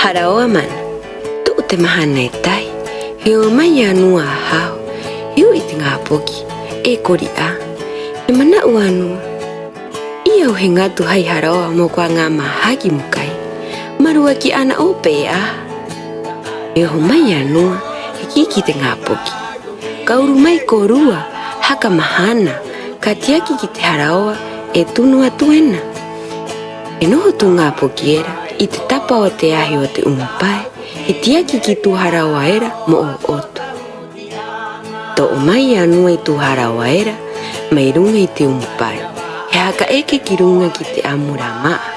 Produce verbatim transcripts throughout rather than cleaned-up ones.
Haraoa mana. Tu'u te mahana e tahi, he oho mai a nua a haho, he u'i te ŋā poki: E kori 'ā, he mana'u a nua 'ī a au he ŋatu hai haraoa mo kuā ŋā māhaki mo kai, maruaki 'ana 'ō pēaha. He oho mai a nua, he kī ki te ŋā poki: Ka uru mai kōrua, haka mahana, ka tiaki ki te haraoa e tunu atu ena. He noho tū ŋā poki era 'i te tapa o te ahi o te 'umu pae, he tiaki ki tū haraoa era mo 'ō'otu. To'o mai a nua i tū haraoa era mai ruŋa i te 'umu pae, he haka eke ki ruŋa ki te 'amura ma'a.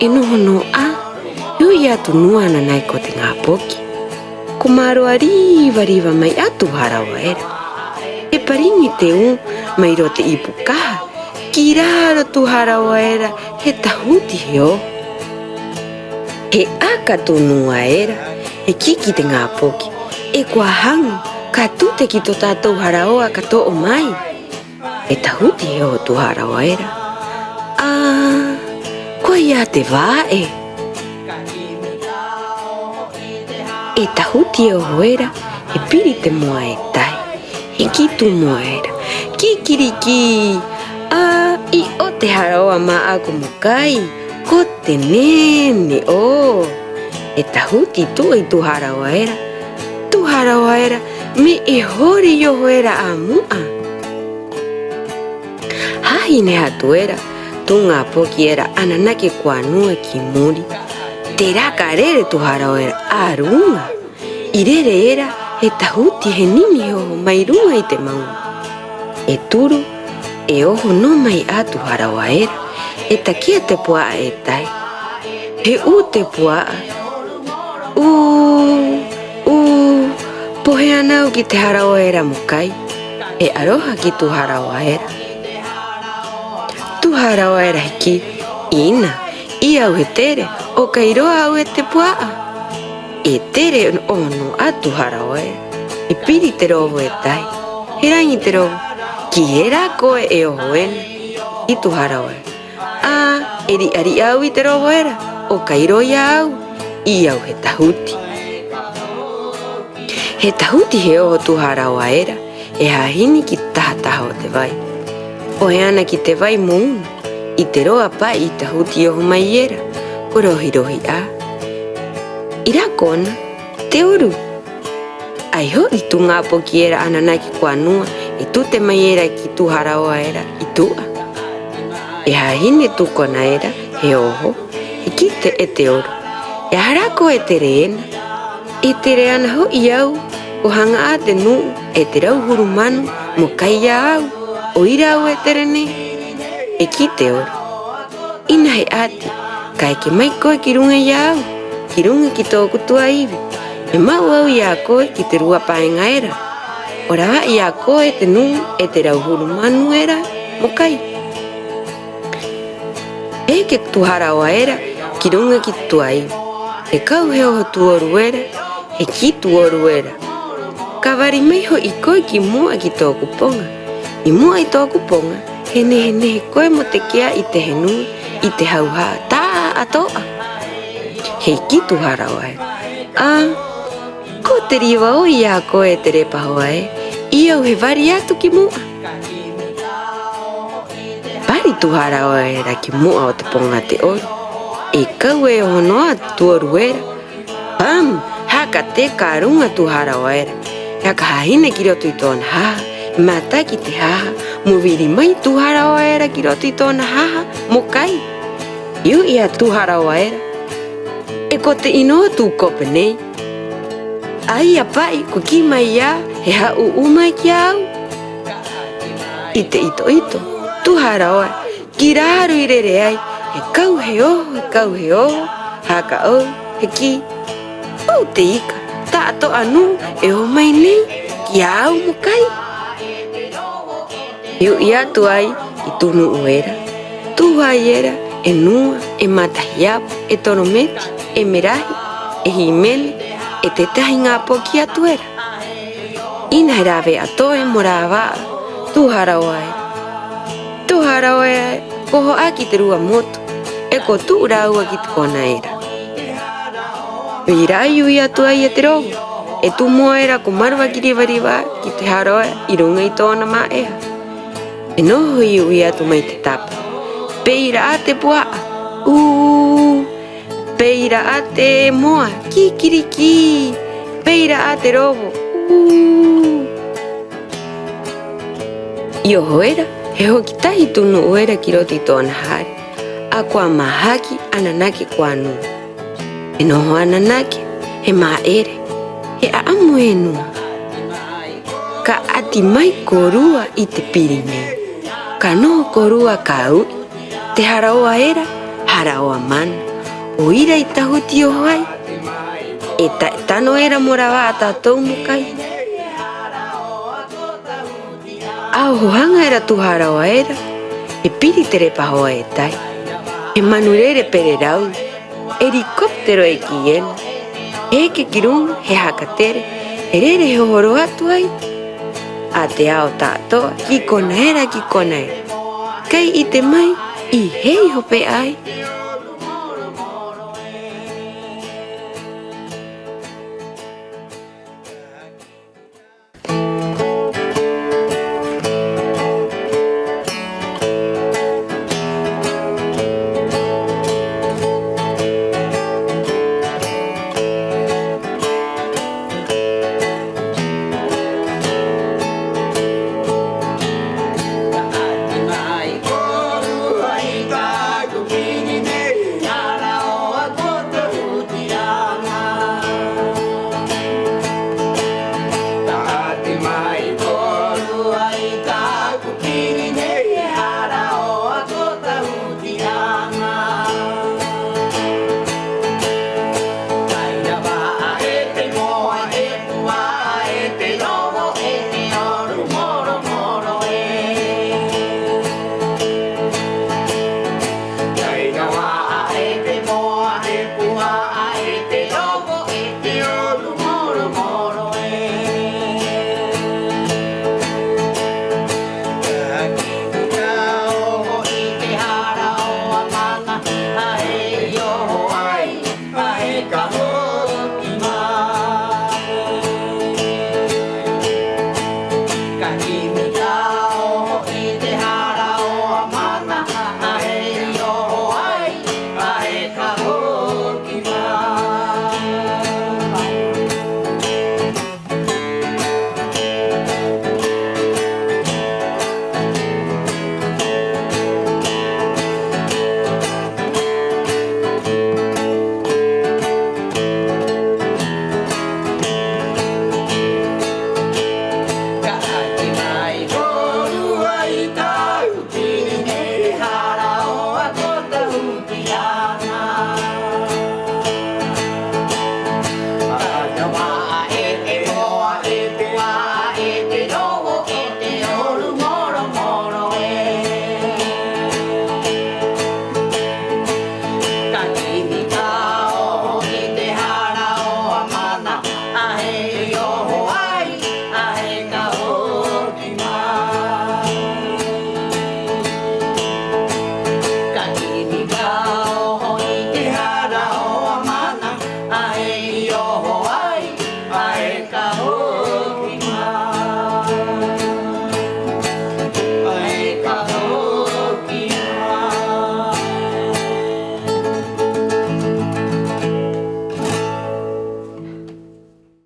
E noho nō 'ā, he u'i atu nua ananake ko te ŋā poki. Ko māroa riva-riva mai 'ā tū haraoa era. He pariŋi te ū mai roto i te 'ipu kaha, ki raro tū haraoa era, he tahuti he oho. He 'aka tū nua era, he kī ki te ŋā poki: E kuā haŋu, ka tute ki tō tātou haraoa ka to'o mai. He tahuti he oho tū haraoa era. 'Ā, ko ai 'ā te va'e. E tahuti e oho era, he piri te moa e tahi. He kī tū moa era: Kikirikī! 'Ā, 'ī 'ō te haraoa mā'aku mo kai, ko te nene 'ō. E tahuti tu'a i tū haraoa era. Tū haraoa era, me'e hore i oho era a mu'a. Hāhine atu era tū ŋā poki era ananake kuā nua ki muri. Te raka rere tū haraoa era a ruŋa. 'I rere era, he tahuti he nini he oho mai ruŋa i te ma'uŋa. E turu, e oho nō mai 'ā tū haraoa era, e take'a te pua'a e tahi. He 'ū te pua'a. 'Ū, 'ū, pohe 'ana a au ki te haraoa era mo kai. He 'aroha ki tū haraoa era. Tū haraoa era he kī: 'Ina, 'ī a au he tere, 'o kai roa a au e te pua'a. E tere 'ono 'ā tū haraoa era. He piri te rovo e tahi. He raŋi te rovo: Ki hē rā koe e oho ena? I tū haraoa era: 'Ā, e ri'a-ri'a a au i te rovo era, 'o kai roa i a au, 'ī a au he tahuti. He tahuti he oho tū haraoa era, he hāhine ki te taha-taha o te vai. 'Ohe 'ana ki te vai mo uŋa i te roa pa'i i tahuti i oho mai era, ko rohi-rohi 'ā. 'I rā kona, te oru. 'Ai ho'i tū ŋā poki era ananake kuā nua e tute mai era ki tū haraoa era 'i tu'a. E hāhine tū kona era he oho, he kī e te oru: ¿E aha rā koe e tere ena? E tere 'ana ho'i a au, ko haŋa 'ā te nu'u e te rauhuru manu mo kai i a au, 'o ira a au e tere nei. He kī te oru: 'Ina, he 'ati, ka eke mai koe ki ruŋa i a au, ki ruŋa ki tō'oku tuaivi. He ma'u a au i a koe ki te rua paeŋa era. 'O rava'a i a koe te nu'u e te rauhuru manu era mo kai. He eke tū haraoa era ki ruŋa ki te tuaivi. He kau he oho tū oru era, he kī tū oru era: Ka vari mai ho'i koe ki mu'a ki tō'oku poŋa. 'I mu'a i tō'oku poŋa, he nehe-nehe koe mo take'a i te henua, i te hauha'a ta'ato'a. He kī tū haraoa era: 'Ā, ko te riva 'ō i a koe e te repahoa ē, 'ī a au he vari atu ki mu'a. Vari tū haraoa era ki mu'a o te poŋa te oru. E kau e oho nō 'ā tū oru era. Pam! Haka teka a ruŋa tū haraoa era. He haka hāhine ki roto i tō'ona haha, he mataki te haha mo viri mai tū haraoa era ki roto i tō'ona haha mo kai. I u'i a tū haraoa era: E ko te 'ino tū kope nei. A ia pa'i ko kī mai 'ā he hā'ū'ū mai ki a au. 'I te 'ito-'ito, tū haraoa era ki raro i rere ai, he kau he oho, he kau he oho, haka 'ou, he kī: Pau te ika, ta'ato'a nu'u e oho mai nei ki a au mo kai. I u'i atu ai i tū nu'u era, tū hai era, e Nua, e Matahiapo, e Torometi, e Merahi, e Hīmene, 'e tētahi ŋā poki atu era. 'Ina he rāve'a toe mo rāva'a tū haraoa era. Tū haraoa era ko oho 'ā ki te rua motu, 'e ko tu'u rāua ki te kona era. Pē ira i u'i atu ai a te robo, e tu'u moa era ko Maru Aki Riva-riva ki te haroa 'i ruŋa i tō'ona mā'ea. E noho i u'i atu mai te tapa. Pē ira 'ā te pua'a, 'ū. Pē ira 'ā te moa, kī-kiri-kī. Pē ira 'ā te robo, 'ū. I oho era, he hoki tahi tū nu'u era ki roto i tō'ona hare, 'a kuā māhaki ananake kuā nua. E noho ananake, he mā'ere, he 'a'amu henua. Ka 'ati mai kōrua i te piri nei. Ka noho kōrua ka u'i, te haraoa era, haraoa mana. 'O ira i tahuti i oho ai, e ta'e tano era mo rava'a a tātou mo kai. A oho haŋa era tū haraoa era, he piri te repahoa e tai, he manu rere pere rau, helicóptero e kī ena, he eke ki ruŋa, he haka tere, he rere he oho rō atu ai a te ao ta'ato'a ki kona era, ki kona era. Kai 'ite mai, ¿'i hē i hope'a ai?